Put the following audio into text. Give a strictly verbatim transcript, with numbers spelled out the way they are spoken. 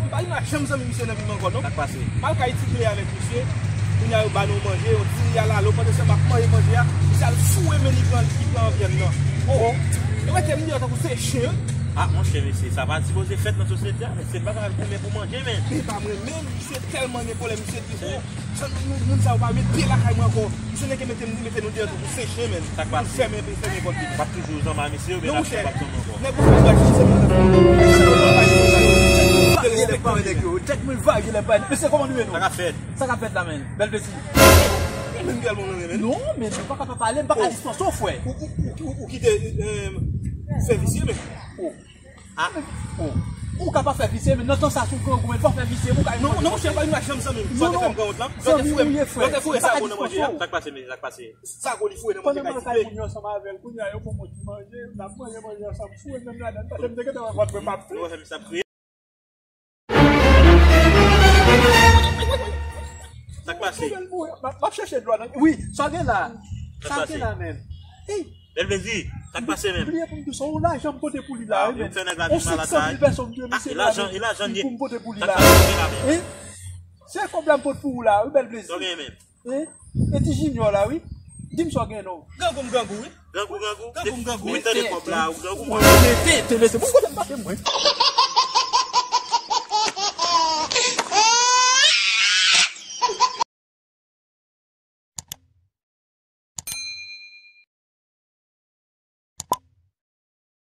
M pa vin la janm zanmi misye nan vi m ankò, non. Sa k pase? M al kay ti kle avèk misye. Kounye a, yo ba nou manje, yon ti ri a lalo. Pandan se tan m ap manje manje a, misye al foure men li pran, li pran anvyèm nan. Oh, oh. Yo mete m deyò tankou se chen. Ah, monchè, mesye, sa pa sipoze fèt nan sosyete a, mesye. M pa ka al goumen pou manje, men. Men pa mwen menm, misye tèlman gen kòlè, misye di, oh, moun, moun sa yo pa met pye lakay mwen ankò. Misye nèk mete m, mete nou deyò tou pou se chen, men. Sa k pase? Fèmen, fèmen pòt li. W ap toujou zanmi a misye, oubyen l ap fè w ap zanmi ankò? Nèg ou fè bagay, se mwen. Respè nèg yo. Tèt mwen vage lè bay. Mesye, kòman nou ye nou? Sa k ap fèt? Sa k ap fèt la, men? Bèl plezi. Men gèl moun renmen. Non, men nou pa ka pa pale, m pa ka dispanse w, frè. Ou, ou, ou, ou, ou kite, eh, fè visye, men. Oh. Ah. Oh. Ou ka pa fè visye, men nan tan sa sou grangou, men pa fè visye, ou ka... Non, non, monchè, pa vin la janm zanmi m. Sa w te fè m grangou lan. Zanmi ou ye, frè. Lè w te foure sa bon nan manje a. Sa k pase, men, sa k pase? Sa ko li foure nan manje kay ti kle. Pandan m al kay moun yo ansanm avè l, kounye a yo fè yon ti manje, n ap manje manje ansanm, foure menm ladan, paske m te gentan wè vant mwen p ap fè. Ou wè sa ap kriye? Sa k pase? M ap, m ap chèche dlo a nan... Wi, sa gen la. Sa gen la, men. Hey! Bèl plezi, sa k pase menm? Bliye pou m di w sa, yon lajan m pote pou li la, wi, men. Yon senk san mil pèso m dwe misye la, men, pou m pote pou li la. Sa k pase la, men? Hein? Se kòb la m pote pou ou la, wi, bèl plezi. Sa w genyen menm? Hein? E ti Junior la, wi. Di m sa w genyen non. Grangou m grangou, wi. Grangou, grangou. Grangou m grangou. Ou tande kòb la, ou grangou. Mwen mete, te mete. Bon, kote m pase mwen?